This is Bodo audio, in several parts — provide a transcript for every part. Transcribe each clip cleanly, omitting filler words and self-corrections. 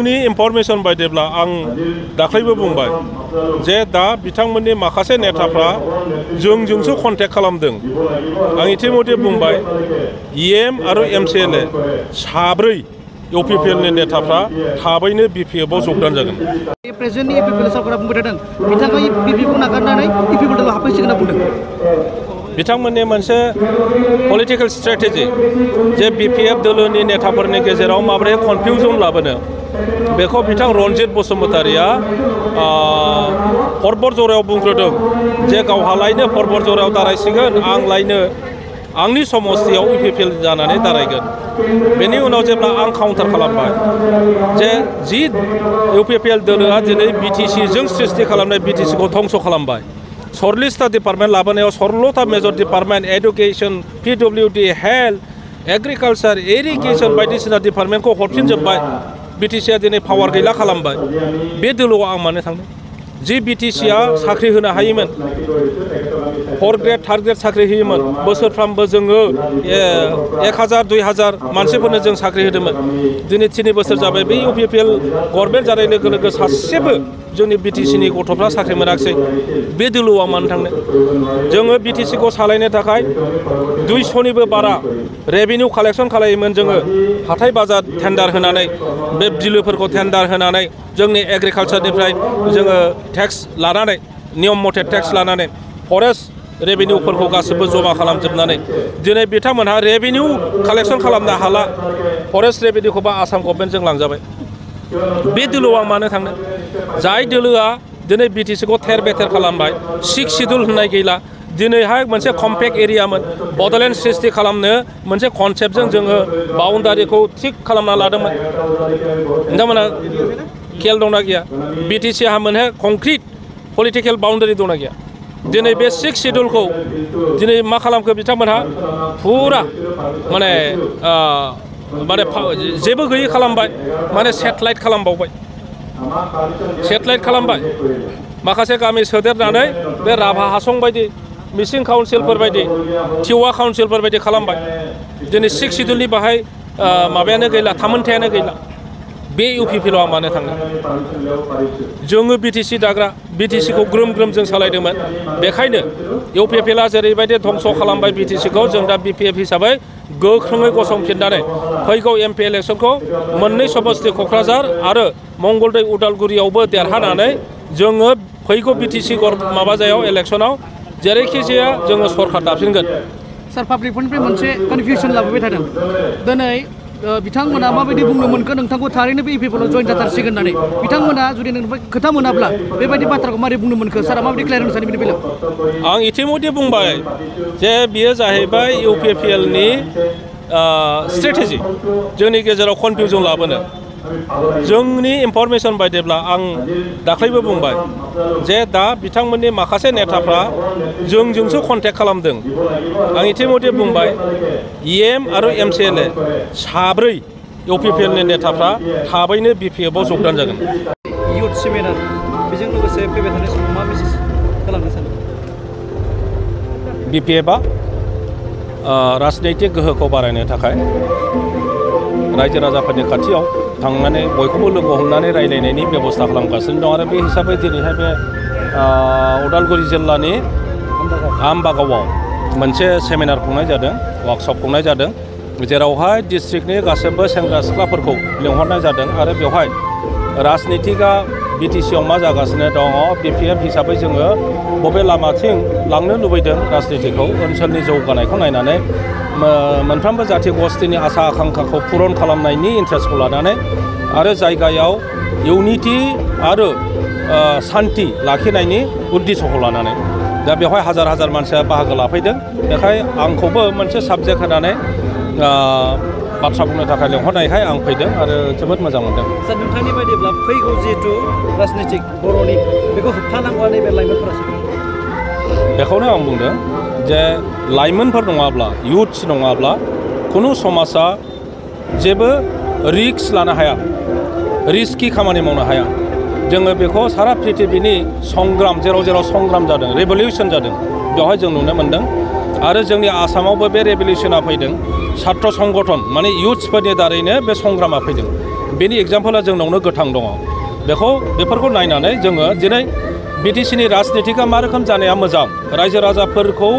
नि इनफरमेशन बायदिब्ला आं दाख्लैबो बुंबाय जे दा बिथांमोननि माखासे नेताफ्रा जोंजोंसो कन्टेक्ट खालामदों। आं इतिमধ্যে बुंबाय EM आरो MCLA साब्रै UPPL नि नेताफ्रा थाबैनो BPF आव जगदान जागोन। प्रेजेन्टनि UPPL सरकारा बुंबाय थादों बिथाङा BPF खौ नागारनानै UPPL दलाव हाबफैसिगोन होनना बुंदों। बिथांमोननि मोनसे पलिटिकल स्ट्रेटेजि जे BPF दोलोनि नेताफोरनि गेजेराव माबोरै कनफिउजन लाबोनो बेखौ बिथां रनजित बसुमतारिया परबत जरायाव बुंग्रोदों जे गावहालायनो परबत जरायाव दारायसिगोन आंलायनो आंनि समस्तियाव UPPL जानानै दारायगोन। बेनि उनाव जेब्ला आं काउन्टार खालामबाय जे जि UPPL दोलोआ दिनै BTC जों सृष्टि खालामनाय BTC खौ धंस खालामबाय। 40टा डिपार्टमेन्ट लाबोनायाव 16टा major department education PWD health agriculture irrigation बायदिसिना डिपार्टमेन्टखौ हरफिनजोब्बाय। BTC आ दिनै पावार गैला खालामबाय। बे दोलोआव आं मानो थांदों जि BTC आ साख्रि होनो हायोमोन 4 ग्रेड 3 ग्रेड साख्रि होयोमोन बोसोरफ्रामबो जोङो 1000 2000 मानसिफोरनो जों साख्रि होदोंमोन। दिनै 3 बोसोर जाबाय बे UPPL गभर्नमेन्ट जानाय लोगो लोगो सासेबो जोंनि BTC नि गथ'फ्रा साख्रि मोनाखिसै। बे दोलोआव मानो थांनो जोङो BTC खौ सालायनो थाखाय 200निबो बारा रेभिनिउ कालेक्सन खालायोमोन जोङो हाथाय बाजार टेन्डार होनानै बे बिलोफोरखौ टेन्डार होनानै जोंनि एग्रिकालचारनिफ्राय जोङो टेक्स लानानै नियम मथे टेक्स लानानै फरेस्ट रेभिनिउफोरखौ गासिबो जमा खालामजोबनानै दिनै बिथांमोनहा रेभिनिउ कालेक्सन खालामनो हाला फरेस्ट रेभिनिउखौबा आसाम गभर्नमेन्टजों लांजाबाय। बे दोलोआव आं मानो थांनो जाय दोलोआ दिनै BTC खौ थेर बेथेर खालामबाय 6 शिड्युल होननाय गैला। दिनैहाय मोनसे कम्पेक्ट एरियामोन बड'लेण्ड सृष्टि खालामनो मोनसे कनसेप्टजों जोङो बाउन्डारिखौ थिक खालामना लादोंमोन। नोंथांमोना खेल दंना गैया BTC हा मोनसे कंक्रिट पलिटिकेल बाउन्डारि दंना गैया। दिनै बे 6 शिड्युलखौ दिनै मा खालामखो बिथांमोनहा फुरा माने जेबो गैयै खालामबाय माने सेटेलाइट खालामबावबाय सेटेलाइट खालामबाय माखासे गामि सोदेरनानै बे राभा हासं बायदि मिसिं काउन्सिलफोर बायदि टिवा काउन्सिलफोर बायदि खालामबाय। दिनै 6 शिड्युलनि बाहाय माबायानो गैला थामोनथायानो गैला। बे UPPL आव मानो थाङो जोङो BTC दाग्रा BTC खौ ग्रोम ग्रोम जों सालायदोंमोन। बेखायनो UPPL आ जेरैबायदि धंस खालामबाय BTC खौ जों दा BPF हिसाबै गोख्रोङै गसंफिननानै फैगौ MP इलेक्सनखौ मोननै समस्ति क'क्राझार आरो मंगलदै उदालगुरियावबो देरहानानै जोङो फैगौ BTC माबाजायाव इलेक्सनाव जेरैखि जाया जोङो सरकार दाफिनगोन। सार पाब्लिकफोरनिफ्राय मोनसे कनफिउजन लाबोबाय थादों दिनै बिथांमोना माबायदि बुंनो मोनखो नोंथांखौ थारैनो बे UPPL आव जइन जाथारसिगोन होननानै बिथांमोना जुदि नोंनिफ्राय खोथा मोनाब्ला बेबायदि बाथ्राखौ मारै बुंनो मोनखो सारा माबायदि क्लियार होनो सानो बेनि बेलायाव? आं इतिमধ্যে बुंबाय जे बियो जाहैबाय UPPL नि स्ट्रेटेजि जोंनि गेजेराव कनफिउजन लाबोनो। जोंनि इनफरमेशन बायदिब्ला आं दाख्लैबो बुंबाय जे दा बिथांमोननि माखासे नेताफ्रा जोंजोंसो कन्टेक्ट खालामदों। आं इतिमধ্যে बुंबाय EM आरो MCLA साब्रै UPPL नि नेताफ्रा थाबैनो BPF आव जगदान जागोन। इयुथ सेमिनार बेजों लोगोसे फैबाय थानाय समाव मा मेसेज खालामनो सानो? BPF आ राजनैतिक गोहोखौ बारायनो थाखाय रायजो राजाफोरनि खाथियाव थांनानै बयखौबो लोगो हमनानै रायलायनायनि बेबस्था खालामगासिनो दं आरो बे हिसाबै दिनैहाय बे उदालगुरि जिल्लानि आमबागावआव मोनसे सेमिनार खुंनाय जादों वार्कशप खुंनाय जादों जेरावहाय डिस्ट्रिक्टनि गासैबो सेंग्रा सिख्लाफोरखौ लिंहरनाय जादों आरो बेवहाय राजनितिका BTC आव मा जागासिनो दङ BPF हिसाबै जोङो बबे लामाथिं लांनो लुबैदों राजनितिखौ ओनसोलनि जौगानायखौ नायनानै मोनफ्रोमबो जाथि गस्थिनि आसा आकांक्षाखौ पुरन खालामनायनि इन्ट्रेस्टखौ लानानै आरो जायगायाव इउनिटि आरो शान्ति लाखिनायनि उद्देश्यखौ लानानै दा बेवहाय हाजार हाजार मानसिया बाहागो लाफैदों। बेखाय आंखौबो मोनसे साबजेक्ट होनानै बाथ्रा बुंनो थाखाय लेंहरनायखाय आं फैदों आरो जोबोद मोजां मोनदों। सार नोंथांनि बायदिब्ला फैगौ जिहेतु राजनितिक बर'नि बेखौ होबथानांगौआ नैबे लाइमोनफोरासो बेखौनो आं बुंदों जे लाइमोनफोर नङाब्ला युथ्स नङाब्ला खुनु समाजा जेबो रिस्क लानो हाया रिस्कि खामानि मावनो हाया। जोङो बेखौ सारा पृथिबीनि संग्राम जेराव जेराव संग्राम जादों रेभलिउसन जादों बेवहाय जों नुनो मोन्दों आरो जोंनि आसामावबो बे रेभलिउसना फैदों छात्र संगठन माने युथ्सफोरनि दारैनो बे संग्रामा फैदों। बेनि एग्जाम्पला जोंनावनो गोथां दङ बेफोरखौ नायनानै जोङो दिनै बिटिसिनि राजनितिका मा रोखोम जानाया मोजां रायजो राजाफोरखौ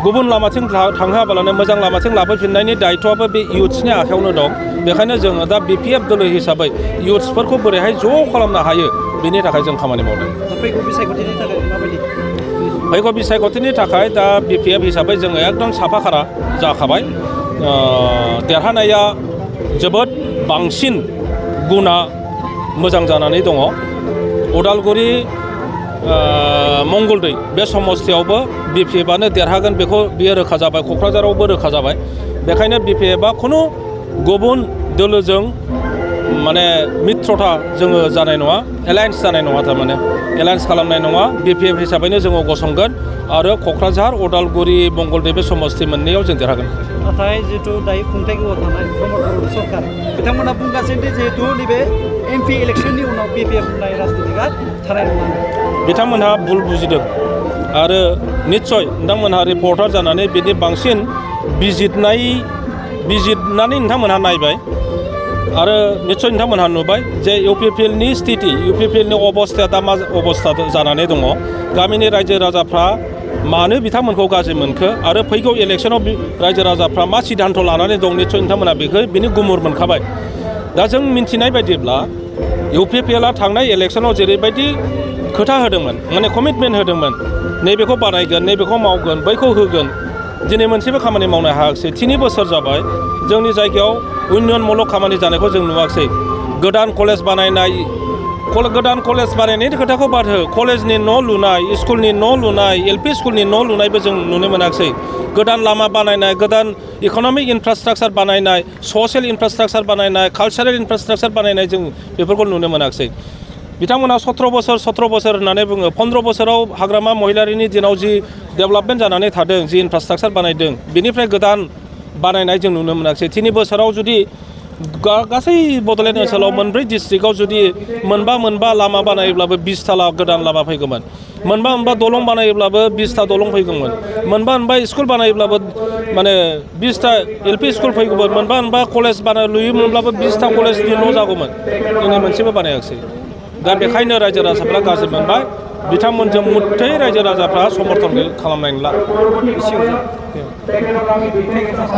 गुबुन लामाथिं थांहोआबालानो मोजां लामाथिं लाबोफिननायनि दायित्वआबो बे इयुथ्सनि आखायावनो दं बेखायनो जोङो दा बिपिएफ दोलो हिसाबै इयुथ्सफोरखौ बोरैहाय ज' खालामनो हायो बेनि थाखाय जों खामानि मावदों फैगौ बिसायख'थिनि थाखाय माबायदि फैगौ बिसायख'थिनि थाखाय दा बिपिएफ हिसाबै जोङो एकदम साफाखारा जाखाबाय देरहानाया जोबोद बांसिन गुना मोजां जानानै दङ उदालगुरि मंगलदै बे समस्तियावबो बिपिएफआनो देरहागोन बेखौ बियो रोखा जाबाय क'क्राझारावबो रोखा जाबाय बेखायनो बिपिएफआ खुनु गुबुन दोलोजों माने मित्रता जोङो जानाय नङा एलायन्स जानाय नङा थारमाने एलायन्स खालामनाय नङा बिपिएफ हिसाबैनो जोङो गसंगोन आरो क'क्राझार उदालगुरि मंगलदै बे समस्ति मोननैयाव जों देरहागोन नाथाय जिहेतु दायो खुंथायगिरिआव थानाय प्रमद बर' सरकार बिथांमोना बुंगासिनो दि जिहेतु नैबे एमपि इलेक्सननि उनाव बिपिएफ होननाय राजनितिका थानाय नङा बिथांमोनहा भुल बुजिदों आरो निस्सय नोंथांमोनहा रिपर्टार जानानै बिनि बांसिन बिजिरनानै नोंथांमोनहा नायबाय आरो निस्सय नोंथांमोनहा नुबाय जे इउपिपिएलनि स्थिति इउपिपिएलनि अबस्थाया दा मा अबस्था जानानै दङ गामिनि रायजो राजाफ्रा मानो बिथांमोनखौ गाज्रि मोनखो आरो फैगौ इलेक्सनाव रायजो राजाफ्रा मा सिद्धान्त लानानै दं निस्सय नोंथांमोनहा बिनि गुमुर मोनखाबाय दा जों मिन्थिनाय बायदिब्ला इउपिपिएलआ थांनाय इलेक्सनाव जेरैबायदि खोथा होदोंमोन माने कमिटमेन्ट होदोंमोन नैबेखौ बानायगोन नैबेखौ मावगोन बैखौ होगोन दिनै मोनसेबो खामानि मावनो हायाखिसै 3 बोसोर जाबाय जोंनि जायगायाव उन्नयनमूलक खामानि जानायखौ जों नुवाखिसै गोदान कलेज बानायनायनि खोथाखौ बाद हो कलेजनि न' लुनाय स्कुलनि न' लुनाय एलपि स्कुलनि न' लुनायबो जों नुनो मोनाखिसै गोदान लामा बानायनाय गोदान इक'नमिक इनफ्रास्ट्राक्चार बानायनाय ससियेल इनफ्रास्ट्राक्चार बानायनाय कालचारेल इनफ्रास्ट्राक्चार बानायनाय जों बेफोरखौ नुनो मोनाखिसै बिथांमोना 17 बोसोर होननानै बुङो 15 बोसोराव हाग्रामा महिलारिनि दिनाव जि डेभेलपमेन्ट जानानै थादों जि इनफ्रास्ट्राक्चार बानायदों बेनिफ्राय गोदान बानायनाय जों नुनो मोनाखिसै 3 बोसोराव जुदि गासै बड'लेण्ड ओनसोलाव 4 डिस्ट्रिक्टआव जुदि मोनबा लामा बानायोब्लाबो 20ता गोदान लामा फैगौमोन मोनबा दलं बानायोब्लाबो 20ता दलं फैगौमोन मोनबा स्कुल बानायोब्लाबो माने 20ता एलपि स्कुल फैगौमोन मोनबा कलेज लुयोमोनब्लाबो 20ता कलेजनि न' जागौमोन जोंनि मोनसेबो बानायाखिसै दा बेखायनो रायजो राजाफ्रा गाज्रि मोनबाय बिथांमोनजों मुथै रायजो राजाफ्रा समर्थन खालामनाय नंला